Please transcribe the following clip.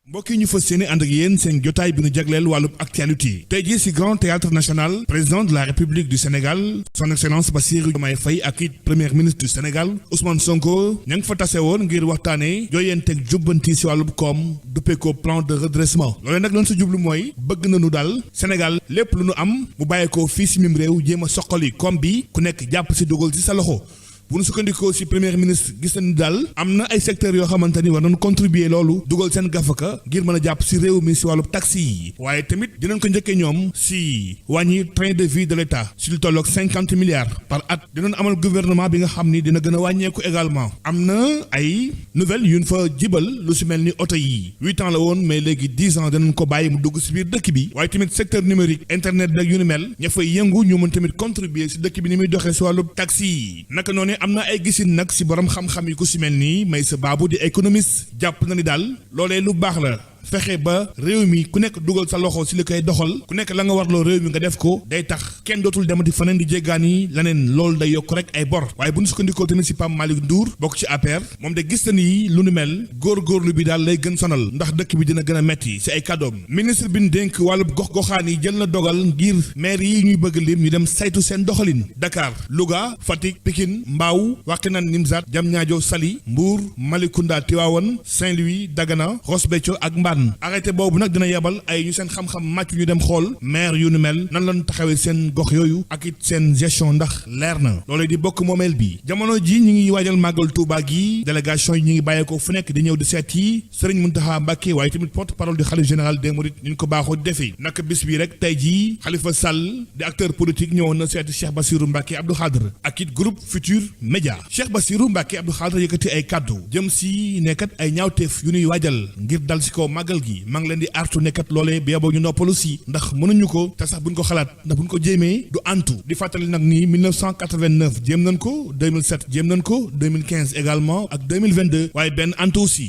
mbokk yi ñu fas yéene ànd ak yéen seen jotaay bi ñu jagleel wàllub actualité tey jii ci Grand Théâtre National président de la République du Sénégal son excellence Bassirou Diomaye Faye ak it premier ministre du Sénégal Ousmane Sonko ña ngi fa tase woon ngir waxtaanee jooyanteeg jubbanti ci wàllub koom duppee ko plan de redressement loolee nag loon sa jublu mooy bëgg nañu daal Sénégal lépp lu nu am mu bàyyeekoo fii ci mim réew jéem a soqali koom bi ku nekk jàpp ci dugal ci sa loxo. bu nu sukkandikoo ci premier ministre gis nañu daal am na ay secteurs yoo xamante ni war nañu contribuer loolu dugal seen gafaka ngir mën a jàpp ci réew mi ci wàllu taxi yi waaye tamit dinañ ko njëkkee ñoom ci wàññi train de vie de l'État ci lu tolloog 50 milliards par at dinañ amal gouvernement bi nga xam ni dina gën a wàññeeku également am na ay nouvelles yu ñu fa jibal lu ci mel ni oto yi 8 ans la woon mais léegi 10 ans dinañ ko bàyyi mu dugg ci biir dëkk bi waaye tamit secteur numérique internet bi ak yu ni mel ña fay yëngu ñu mën tamit contribuer ci dëkk bi ni muy doxee ci wàllu taxi yi naka noonu am na ay gisin nag ci borom xam-xam yi ku ci mel nii Meïssa Babou di économiste jàpp na ni daal loolee lu baax la fexe ba réew mi ku nekk dugal sa loxo ci li koy doxal ku nekk la nga warloo réew mi nga def ko day tax kenn dootul demati faneen di jéggaani leneen loolu day yokk rek ay bor waaye bu ñu sukkandikoo tamit ci Pape Malick Ndour bokk ci APR moom de gis na ni lu nu mel góorgóorlu bi daal lay gën sonal ndax dëkk bi dina gën a metti ci ay kàddoom ministre bi ñu dénk wàllub gox-goxaan yi jël na dogal ngir maire yi ñuy bëgg lim ñu dem saytu seen doxalin Dakar Louga Fatick Pikine Mbao Wakhinane Nimzatt Diamniadio Saly Mbour Malicounda Tivaouane Saint-Louis Dagana Ross Béthio ak arrêté boobu nag dina yebal ay ñu seen xam-xam màcc ñu dem xool maire yu nu mel nan lañ taxawee seen gox yooyu ak it seen gestion ndax leer na loolee di bokk moomeel bi jamono ji ñi ngi waajal màggal Touba gi délégation yi ñi ngi bàyyeekoo fu nekk di ñëw di seet yi Serigne Mountakha Mbacké waaye tamit porte parole du khalife général des mourides ñu ko baaxoo di defee naka bis bi rek tey jii Khalifa Sall di acteur politique ñëwoon na seeti Cheikh Bassirou Mbacké Abdou Khadre ak it groupe Futur Média Cheikh Bassirou Mbacké Abdou Khadre yëkkati ay kaddu jëm si nekkat ay ñaawteef yu ñuy waajal ngir dal si kaw màggal gi maa ngi leen di artu nekkat loolee bi yeboo ñu noppalu si ndax mënuñu ko te sax buñ ko xalaat ndax buñ ko jéemee du antu di fàttali nag ni 1989 jéem nañ ko 2007 jéem nañ ko 2015 également ak 2022 waaye benn antu aussi